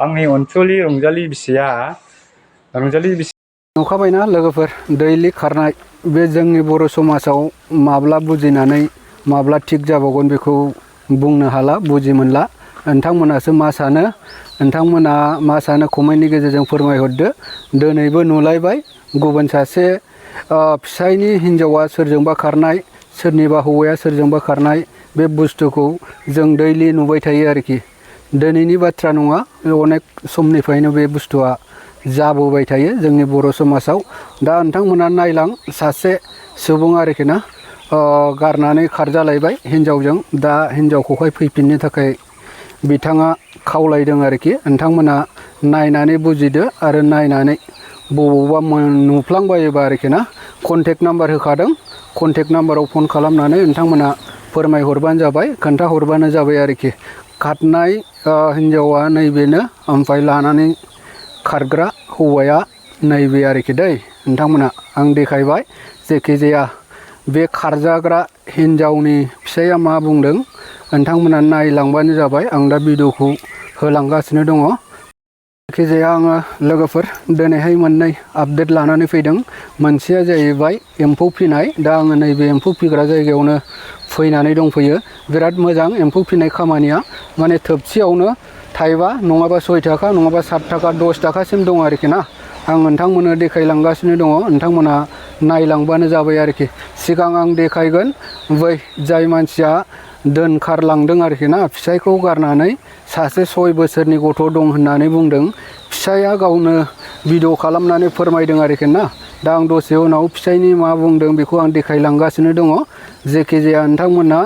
आंनि अनसुलि रंजालि बिसिया नुखाबायना लोगोफोर दैलि खारनाय बे जोंनि बर' समाजाव माब्ला बुजिनानै माब्ला थिग जाबावगोन बेखौ बुंनो हाला बुजि मोनला नोंथांमोनासो मा सानो नोंथांमोना मा सानो कमेन्टनि गेजेरजों फोरमायहरदो दिनैबो नुलायबाय गुबुन सासे फिसायनि हिन्जावा सोरजोंबा खारनाय सोरनिबा हौवाया सोरजोंबा खारनाय बे बुस्थुखौ जों दैलि नुबाय थायो आरोखि दिनैनि बाथ्रा नङा अनेक समनिफ्रायनो बे बुस्थुआ जाबोबाय थायो जोंनि बर' समाजाव दा नोंथांमोना नायलां सासे सुबुं आरोखि ना गारनानै खारजालायबाय हिन्जावजों दा हिन्जावखौहाय फैफिननो थाखाय बिथाङा खावलायदों आरोखि नोंथांमोना नायनानै बुजिदो आरो नायनानै बबावबा नुफ्लांबायोबा आरोखि ना कन्टेक्ट नाम्बार होखादों कन्टेक्ट नाम्बाराव फन खालामनानै नोंथांमोना फोरमायहरबानो जाबाय खोन्थाहरबानो जाबाय आरोखि खारनाय हिन्जावा नैबेनो ओमफ्राय लानानै खारग्रा हौवाया नैबे आरोखि दै नोंथांमोना आं देखायबाय जेखिजाया बे खारजाग्रा हिन्जावनि फिसाया मा बुंदों नोंथांमोना नायलांबानो जाबाय आं दा भिडिअखौ होलांगासिनो दङ जायखिजाया आङो लोगोफोर दिनैहाय मोननै आपडेट लानानै फैदों मोनसेया जाहैबाय एम्फौ फिनाय दा आङो नैबे एम्फौ फिग्रा जायगायावनो फैनानै दंफैयो बिराद मोजां एम्फौ फिनाय खामानिया माने थोबसेयावनो थाइबा नङाबा 6 थाखा नङाबा 7 थाखा 10 थाखासिम दं आरोखि ना आं नोंथांमोननो देखायलांगासिनो दङ नोंथांमोना नायलांबानो जाबाय आरोखि सिगां आं देखायगोन बै जाय मानसिया दोनखारलांदों आरोखि ना फिसायखौ गारनानै सासे 6 बोसोरनि गथ' दं होननानै बुंदों फिसाया गावनो भिडिअ खालामनानै फोरमायदों आरोखि ना दा आं दसे उनाव फिसायनि मा बुंदों बेखौ आं देखायलांगासिनो दङ जेखिजाया नोंथांमोना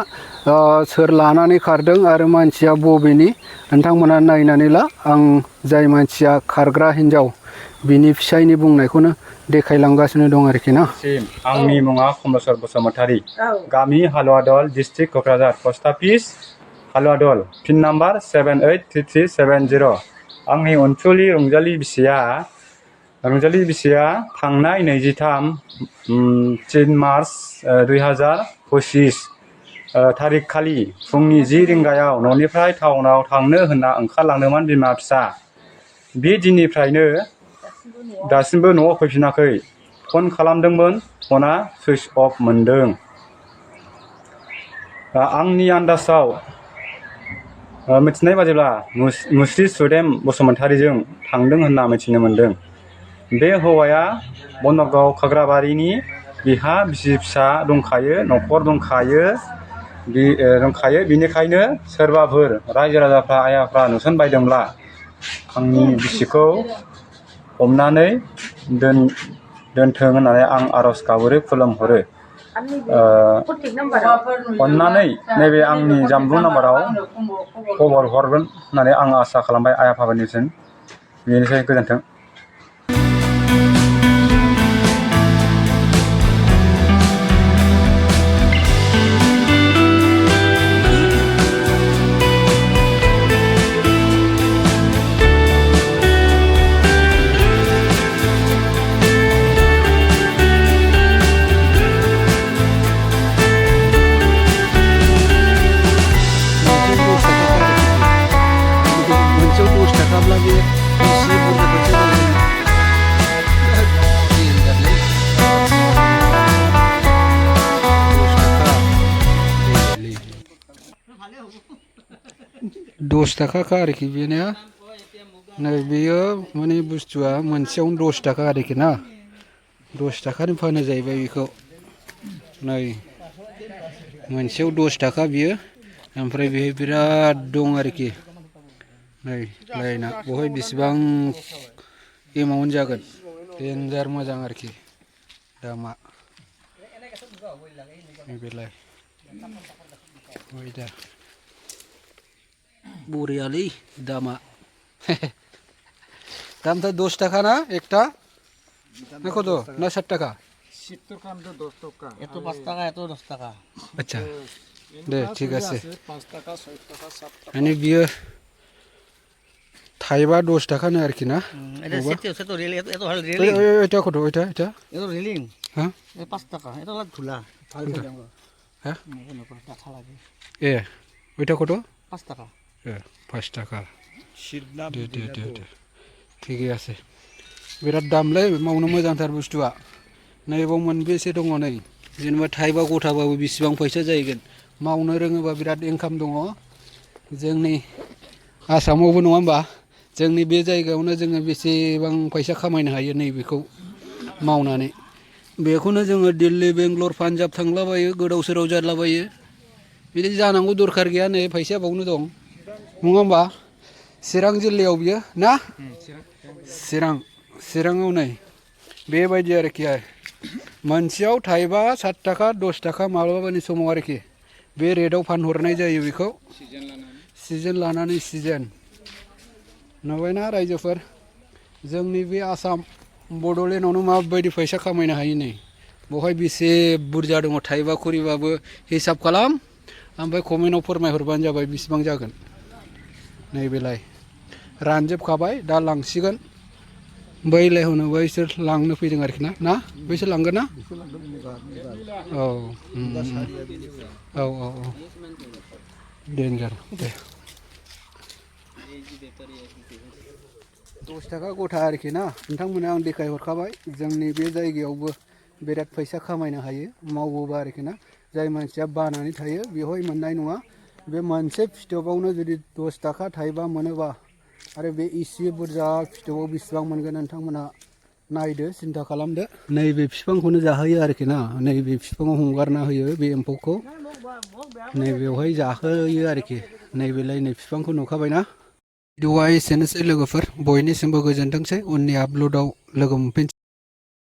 सोर लानानै खारदों आरो मानसिया बबेनि नोंथांमोना नायनानै ला आं जाय मानसिया खारग्रा हिन्जाव बिनि फिसायनि बुंनायखौनो देखायलांगासिनो दं आरोखि ना आंनि मुङा कमलेश्वर बसुमतारी गामि Haluwadal district Kokrajhar post office Haluwadal pin number 783370 आंनि अनसुलि रंजालि बिसिया थांनाय 23 मार्च 2025 थारिख खालि फुंनि 10 रिंगायाव न'निफ्राय टाउनाव थांनो होनना ओंखारलांदोंमोन बिमा फिसा बे दिननिफ्रायनो दासिमबो न'आव फैफिनाखै फन खालामदोंमोन फना सुइच अफ मोनदों आंनि आन्दाजाव मिथिनाय बादिब्ला मुस्रि सुदेम बसुमतारीजों थांदों होनना मिथिनो मोनदों बे हौवाया बनगाव खाग्राबारिनि बिहा बिसि फिसा दंखायो न'खर दंखायो बिनिखायनो सोरबाफोर रायजो राजाफ्रा आइयाफ्रा नुसनबायदोंब्ला आंनि बिसिखौ हमनानै दोनथों होननानै आं आर'ज गाबहरो खुलुमहरो अन्नानै नैबे आंनि जानबुं नाम्बाराव खबर हरगोन होननानै आं आसा खालामबाय आइ आफाफोरनिसिम बेनोसै गोजोन्थों दस थाखा आरोखि बेनो नै बेयो माने बुस्थुआ मोनसेयावनो 10 थाखा आरोखि ना 10 थाखानि फानो जाहैबाय बेखौ नै मोनसेयाव 10 थाखा बियो ओमफ्राय बेहाय बिराद दं आरोखि नै लाइना बहाय बेसेबां एमाउन्ट जागोन देन्जार मोजां आरोखि दामा बेलाय दा बरियालै दामा दामটা 10 টাকা না একটা না কত না 60 টাকা শীতটোর কাম তো 10 টাকা এত 5 টাকা এত 10 টাকা আচ্ছা দে ঠিক আছে 5 টাকা 6 টাকা 7 টাকা মানে বিয়ে থাইবা 10 টাকা না আর কি না এটা সেটা তো রেল এত হল রেলিং এটা কত এটা এটা রেলিং হ্যাঁ এই 5 টাকা এটা হল ধুলা হ্যাঁ টাকা লাগে এ ওইটা কত 5 টাকা 5 টাকা दे दे दे दे थिगै আছে बिराद दामलै मावनो मोजांथार बुस्थुआ नैबाव मोनबेसे दङ नै जेनेबा थाइबा गथाबाबो बेसेबां फैसा जाहैगोन मावनो रोङोबा बिराद इनकाम दङ जोंनि आसामावबो नङा होमबा जोंनि बे जायगायावनो जोङो बेसेबां फैसा खामायनो हायो नैबेखौ मावनानै बेखौनो जोङो दिल्ली बेंगलर पान्जाब थांलाबायो गोदाव सोराव जालाबायो बिदि जानांगौ दरखार गैया नै फैसाया बावनो दं नङा होमबा चिरां जिल्लायाव बियो ना चिराङाव नै बेबायदि आरोखि मोनसेयाव थाइबा 7 थाखा 10 थाखा माब्लाबानि समाव आरोखि बे रेटआव फानहरनाय जायो बेखौ सिजन लानानै सिजन नुबायना रायजोफोर जोंनि बे आसाम बड'लेण्डआवनो माबायदि फैसा खामायनो हायो नै बेवहाय बेसे बुरजा दङ थाइबा खरिबाबो हिसाब खालाम ओमफ्राय कमेन्टआव फोरमायहरबानो जाबाय बेसेबां जागोन नैबेलाय रानजोबखाबाय दा लांसिगोन बैलाय हनोबा इसोर लांनो फैदों आरोखि ना बैसोर लांगोन ना औ औ औ डेन्जार दे 10 थाखा गथा आरोखि ना नोंथांमोना आं देखायहरखाबाय जोंनि बे जायगायावबो बिराद फैसा खामायनो हायो मावोबा आरोखि ना जाय मानसिया बानानै थायो बेवहाय मोननाय नङा बे मोनसे फिथोबावनो जुदि 10 थाखा थाइबा मोनोबा आरो बे इसे बुरजा फिथोबाव बेसेबां मोनगोन नोंथांमोना नायदो सिन्था खालामदो नैबे बिफांखौनो जाहोयो आरोखि ना नैबे बिफाङाव हंगारना होयो बे एम्फौखौ नैबेवहाय जाहोयो आरोखि नैबेलाय नै बिफांखौ नुखाबायना भिडिअ'आ एसेनोसै लोगोफोर बयनिसिमबो गोजोनथोंसै उननि आपल'डआव लोगो मोनफिनसै